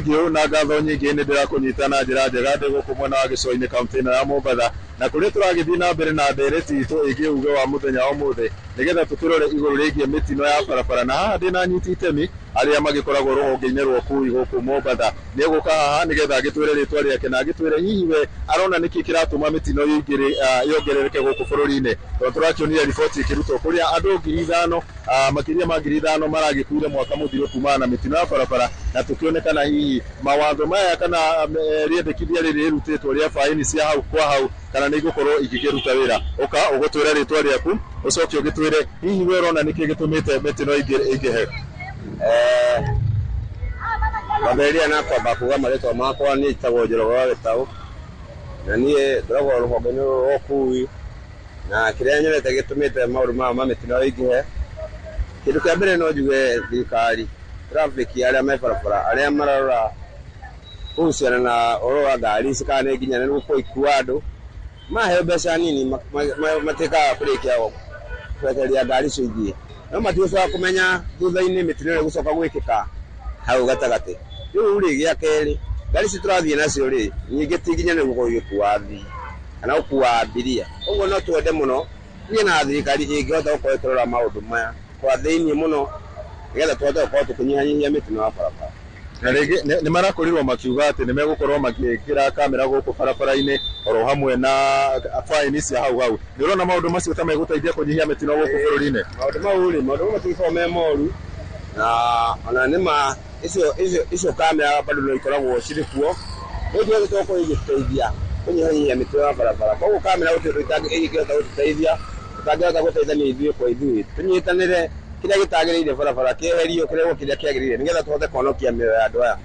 Thengiũ na ngatho nyingĩ, nĩ ndĩrakũnyita na njĩra njega ndĩ gũkũ mwena wa gĩcũa-inĩ, kaũntĩ ĩno ya Mombatha, na kũrĩa tũragĩthiĩ na mbere na ndereti itũ ĩgiĩ uge wa mũthenya wa ũmũthĩ, nĩgetha tũkĩrore igũrũ rĩgiĩ mĩtino ya barabara. Na haha ndĩna anyiti itemi arĩa magĩkoragwo rũhonge-inĩ rwa ũkui gũkũ Mombatha. Nĩ egũka haha nĩgetha agĩtwĩre rĩtwa rĩake na agĩtwĩre hihi we arona nĩkĩ kĩratũma mĩtino yongerereke gũkũ bũrũri-inĩ, tondũ tũrakĩonire riboti ĩkĩrutwo kũrĩa andũ 5,000, makĩria ma 5,000 maragĩkuire mwaka mũthiru kumana na mĩtino ya barabara, na tũkĩone kana hihi mawatho maya kana rĩendekithia rĩrĩ rĩrutĩtwo rĩa baĩni cia hau kwa hau kana nĩ igũkorwo igĩkĩruta wĩra. Ũka ũgũtwĩre rĩtwa rĩaku, ũcoke ũgĩtwĩre hihi we ũrona nĩkĩ gĩtũmĩte mĩtino ĩingĩhe. Kwambĩrĩria na kwamba kuga marĩtwa makwa, niĩ njĩtagwo Njoroge wa Gĩtaũ, na niĩ ngoragwo rũhonge-inĩ rũrũ rwa ũkui. Na kĩrĩa nyonete gĩtũmĩte maũndũ maya ma mĩtino ĩingĩhe, kĩndũ kĩa mbere no njuge thirikari, traffic, arĩa me barabara, arĩa mararora kuhusiana na ũhoro wa ngari ici kana nĩ nginya nĩ gũkorwo ikua andũ, maheo mbeca nini matuĩkaga kũrĩkia kwetereria ngari icio ithiĩ, no matigũcoka kũmenya thutha-inĩ mĩtino ĩrĩa ĩgũcoka gwĩkĩka hau gatagatĩ. Rĩu rĩ, gĩa kerĩ, ngari ici tũrathiĩ nacio rĩ, nyingĩ ti nginya nĩ gũkorwo igĩkua athii kana gũkua abiria. Ũguo no twende mũno kũgĩe na thirikari ĩngĩhota gũkorwo ĩkĩrora maũndũ maya kwa thĩiniĩ mũno, nĩgetha tũhote gũkorwo tũkĩnyihanyihia mĩtino ya barabara. Na rĩngĩ nĩ marakorirwo makiuga atĩ nĩ megũkorwo magĩkĩra kamera gũkũ barabara-inĩ oro hamwe na baĩni cia hau hau. Nĩ ũrona maũndũ macio ta megũteithia kũnyihia mĩtino gũkũ bũrũri-inĩ? Maũndũ mau rĩ, maũndũ mau matingĩkorwo me moru, na ona nĩ ma icio kamera bado no ikoragwo cirĩ kuo, no ithuothe tũgakorwo igĩtũteithia kũnyihanyihia mĩtino ya barabara. Koguo kamera gũtirĩ ũndũ ĩngĩhota gũtũteithia, tũtangĩhota gũteithania ithuĩ kwa ithuĩ, tũnyitanĩre, kĩrĩa gĩtagĩrĩire barabara kĩeherio, kĩrehwo kĩrĩa kĩagĩrĩire, nĩgetha tũhote kũhonokia mĩoyo ya andũ aya.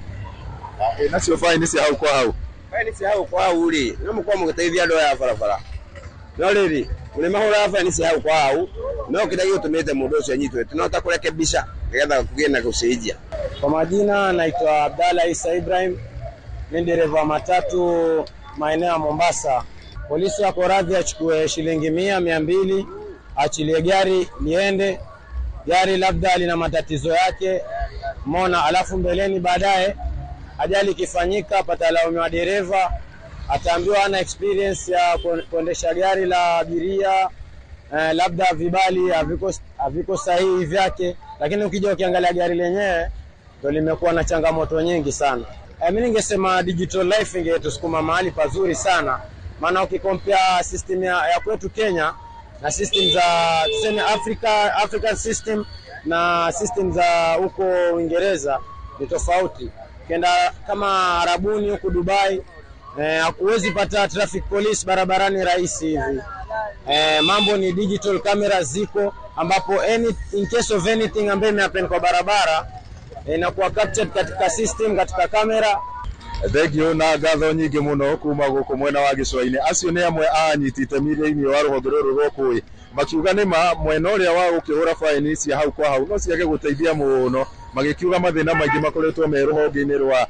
Nacio baĩni cia hau kwa hau? Baĩni cia hau kwa hau rĩ, no mũkorwo mũgĩteithia andũ aya a barabara, no rĩrĩ mũrĩmahũraga baĩni cia hau kwa hau, no kĩrĩa gĩgũtũmĩte mũndũ ũcio anyitwo tinahota kũrekebisha nĩgetha kũgĩe na gũcenjia. Kwa majina naitwa Abdalla Isa Ibrahim, ni dereva wa matatu maeneo ya Mombasa. Polisi wako radhi achukue shilingi 100, 200, achilie gari liende. Gari labda lina matatizo yake, mona, alafu mbeleni baadaye ajali ikifanyika, patalaumiwa dereva, ataambiwa hana experience ya kuendesha gari la abiria, labda vibali haviko sahihi vyake, lakini ukija ukiangalia gari lenyewe ndo limekuwa na changamoto nyingi sana. Mimi ningesema digital life ingetusukuma mahali pazuri sana, maana ukicompare system ya kwetu Kenya na system za tuseme African system na system za huko Uingereza ni tofauti. Ukienda kama Arabuni huku Dubai, huwezi pata traffic police barabarani rahisi hivi. Mambo ni digital, camera ziko ambapo in case of anything ambayo imehappen kwa barabara inakuwa captured katika system, katika kamera. Thengio na ngatho nyingĩ mũno kuma gũkũ mwena wa gĩcũa-inĩ. Acio nĩ amwe a anyiti itemi thĩinĩ wa rũhonge rũrũ rwa ũkui, makiuga nĩ ma mwena ũrĩa wa gũkĩhũra baĩni cia hau kwa hau no ciage gũteithia mũno, magĩkiuga mathĩna maingĩ makoretwo me rũhonge-inĩ rwa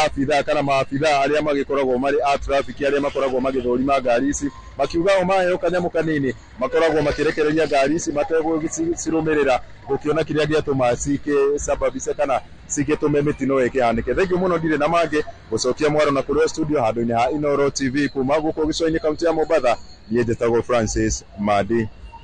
abithaa kana maabithaa arĩa magĩkoragwo marĩ a traffic, arĩa makoragwo magĩthũrima ngari ici, makiuga o maheo kanyamũ kanini makoragwo makĩrekereria ngari ici mategũcirũmĩrĩra gũkĩona kĩrĩa gĩatũma cikĩsababishe kana cigĩtũme mĩtino ĩkĩhanĩke. Thengiũ mũno, ndirĩ na mangĩ gũcokia mwaro na kũrĩ studio handũ-inĩ ha Inooro TV kuma gũkũ gĩcũa-inĩ, kaunti ya Mombatha. Niĩ njĩtagwo Francis Madi.